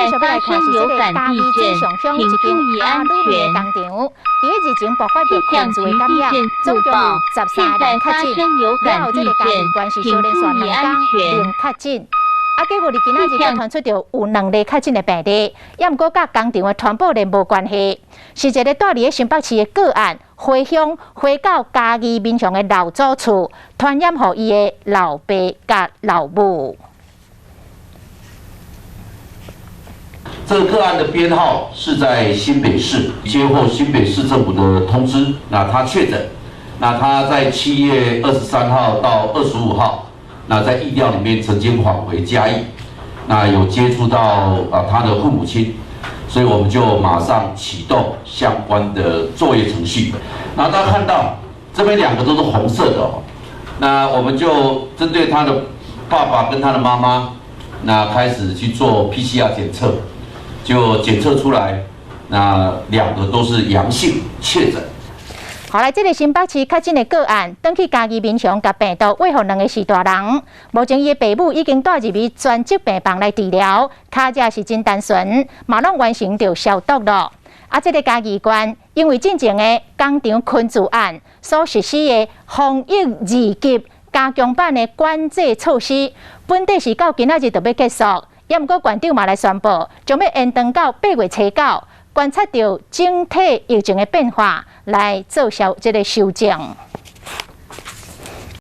繼續欲來看是這个嘉義水上鄉一間阿魯米的工廠，佇咧日前爆發著群聚的感染，總共有13人確診。了後，這个嘉義縣是小連續2工零確診。啊，結果佇今仔日閣傳出著有兩例確診的病例，也毋過佮工廠的傳播鏈無關係，是一个住佇咧新北市的個案，回鄉回到嘉義民雄的老祖厝，傳染予伊的老爸佮老母。這個個案的編號是在新北市，接獲新北市政府的通知，那他確診，那他在7月23號到25號，那在疫調裡面曾經返回嘉義，那有接觸到啊他的父母親，所以我們就馬上啟動相關的作業程序。那大家看到這邊兩個都是紅色的哦，那我們就針對他的爸爸跟他的媽媽，那開始去做 PCR 檢測。就檢測出來，那兩個都是陽性確診。後來，這个新北市確診的個案，轉去嘉義民雄，共病毒餵予兩个序大人。目前，伊的爸母已經帶入去專責病房來治療，跤跡是真單純，嘛攏完成著消毒囉。啊，這个嘉義縣因為進前的工廠群聚案所實施的防疫二級加強版的管制措施，本底是到今仔日就欲結束。也毋過，縣長嘛來宣布，將欲延長到8月初9，觀察著整體疫情的變化來做小這个修正。